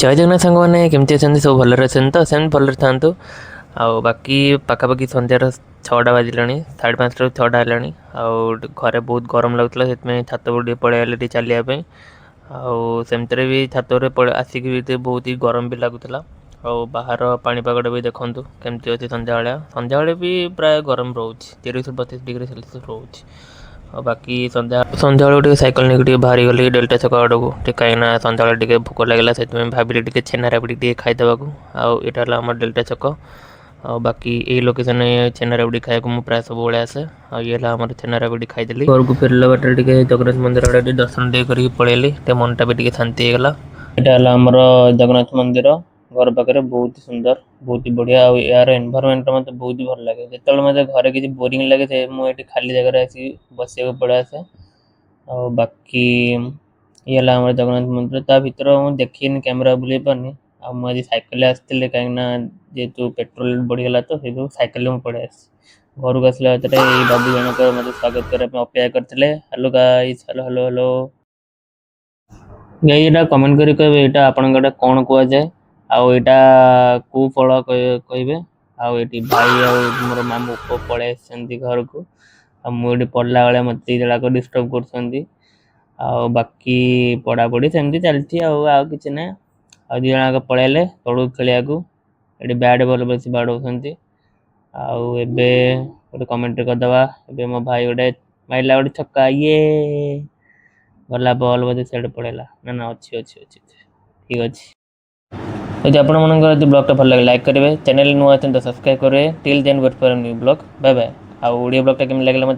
ଜୟ ଜଗନ୍ନାଥ ସାଙ୍ଗମାନେ, କେମିତି ଅଛନ୍ତି ସବୁ? ଭଲରେ ଅଛନ୍ତି ତ? ସେମିତି ଭଲରେ ଥାଆନ୍ତୁ। ଆଉ ବାକି ପାଖାପାଖି ସନ୍ଧ୍ୟାର 6ଟା ବାଜିଲାଣି, 5:30ରୁ 6ଟା ହେଲାଣି। ଆଉ ଘରେ ବହୁତ ଗରମ ଲାଗୁଥିଲା, ସେଥିପାଇଁ ଛାତ ଉପରେ ଟିକେ ପଳେଇ ଆଇଲି ଟିକେ ଚାଲିବା ପାଇଁ। ଆଉ ସେମିତିରେ ବି ଛାତ ଉପରେ ପଳେଇ ଆସିକି ବି ବହୁତ ହି ଗରମ ବି ଲାଗୁଥିଲା। ଆଉ ବାହାର ପାଣିପାଗଟା ବି ଦେଖନ୍ତୁ କେମିତି ଅଛି। ସନ୍ଧ୍ୟାବେଳେ ସନ୍ଧ୍ୟାବେଳେ ବି ପ୍ରାୟ ଗରମ ରହୁଛି, 23-25 ଡିଗ୍ରୀ ସେଲସିୟସ୍ ରହୁଛି। ଆଉ ବାକି ସନ୍ଧ୍ୟାବେଳକୁ ଟିକେ ସାଇକେଲ ନେଇକି ଟିକେ ବାହାରି ଗଲି ଡେଲ୍ଟା ଛକ ଆଡ଼କୁ ଟିକେ, କାହିଁକିନା ସନ୍ଧ୍ୟାବେଳେ ଟିକେ ଭୋକ ଲାଗିଲା। ସେଥିପାଇଁ ଭାବିଲି ଟିକେ ଛେନା ରାବିଡ଼ି ଟିକେ ଖାଇଦେବାକୁ। ଆଉ ଏଇଟା ହେଲା ଆମର ଡେଲ୍ଟା ଛକ। ଆଉ ବାକି ଏଇ ଲୋକେସନରେ ଛେନା ରାବିଡ଼ି ଖାଇବାକୁ ମୁଁ ପ୍ରାୟ ସବୁବେଳେ ଆସେ। ଆଉ ଇଏ ହେଲା ଆମର ଛେନା ରାବିଡ଼ି, ଖାଇଦେଲି। ଘରକୁ ଫେରିଲା ବାଟରେ ଟିକେ ଜଗନ୍ନାଥ ମନ୍ଦିର ଆଡ଼େ ଟିକେ ଦର୍ଶନ ଟିକେ କରିକି ପଳେଇଲି, ଟିକେ ମନଟା ବି ଟିକେ ଶାନ୍ତି ହେଇଗଲା। ଏଇଟା ହେଲା ଆମର ଜଗନ୍ନାଥ ମନ୍ଦିର ଘର ପାଖରେ। ବହୁତ ସୁନ୍ଦର, ବହୁତ ବଢ଼ିଆ। ଆଉ ଏହାର ଏନଭାରମେଣ୍ଟଟା ମୋତେ ବହୁତ ଭଲ ଲାଗେ। ଯେତେବେଳେ ମୋତେ ଘରେ କିଛି ବୋରିଂ ଲାଗେ, ସେ ମୁଁ ଏଠି ଖାଲି ଜାଗାରେ ଆସିକି ବସିବାକୁ ପଳେଇ ଆସେ। ଆଉ ବାକି ଇଏ ହେଲା ଆମର ଜଗନ୍ନାଥ ମନ୍ଦିର। ତା ଭିତର ମୁଁ ଦେଖିନି, କ୍ୟାମେରା ବୁଲେଇ ପାରୁନି। ଆଉ ମୁଁ ଆଜି ସାଇକେଲରେ ଆସିଥିଲି, କାହିଁକିନା ଯେହେତୁ ପେଟ୍ରୋଲ ବଢ଼ିଗଲା ତ ସେଇଯୋଗୁଁ ସାଇକେଲରେ ମୁଁ ପଳେଇ ଆସିଛି। ଘରକୁ ଆସିଲା ଭିତରେ ଏଇ ବାବୁ ଜଣକ ମୋତେ ସ୍ୱାଗତ କରିବା ପାଇଁ ଅପେକ୍ଷା କରିଥିଲେ। Hello guys, hello, hello, hello guys. ଏଇଟା କମେଣ୍ଟ କରି କହିବେ, ଏଇଟା ଆପଣଙ୍କ ଏଇଟା କ'ଣ କୁହାଯାଏ ଆଉ ଏଇଟା କୋଉ ଫଳ କହିବେ। ଆଉ ଏଠି ଭାଇ ଆଉ ମୋର ମାମୁଁ ପୁଅ ପଳେଇ ଆସିଛନ୍ତି ଘରକୁ। ଆଉ ମୁଁ ଏଠି ପଢ଼ିଲା ବେଳେ ମୋତେ ଦି ଜଣ ଯାକ ଡିଷ୍ଟର୍ବ କରୁଛନ୍ତି। ଆଉ ବାକି ପଢ଼ାପଢ଼ି ସେମିତି ଚାଲିଛି, ଆଉ ଆଉ କିଛି ନାହିଁ। ଆଉ ଦି ଜଣ ଯାକ ପଳେଇଲେ ତଳକୁ ଖେଳିବାକୁ। ଏଠି ବ୍ୟାଟ୍ ବଲ୍ ବସି ବାଡ଼ଉଛନ୍ତି। ଆଉ ଏବେ ଗୋଟେ କମେଣ୍ଟ୍ରି କରିଦେବା। ଏବେ ମୋ ଭାଇ ଗୋଟେ ମାରିଲା ଗୋଟେ ଛକା, ଇଏ ଗଲା ବଲ୍ ବୋଧେ ସିଆଡ଼େ ପଳେଇଲା। ନା ନା, ଅଛି, ଅଛି, ଅଛି, ଠିକ୍ ଅଛି। ଯଦି ଆପଣମାନଙ୍କର ଯଦି ବ୍ଲଗ୍ଟା ଭଲ ଲାଗେ, ଲାଇକ୍ କରିବେ। ଚ୍ୟାନେଲ୍ ନୂଆ ଅଛନ୍ତି ତ ସବସ୍କ୍ରାଇବ୍ କରିବେ। Till then, wait for new vlog. Bye bye. ଆଉ ଓଡ଼ିଆ ବ୍ଲଗ୍ଟା କେମିତି ଲାଗିଲା ମୋତେ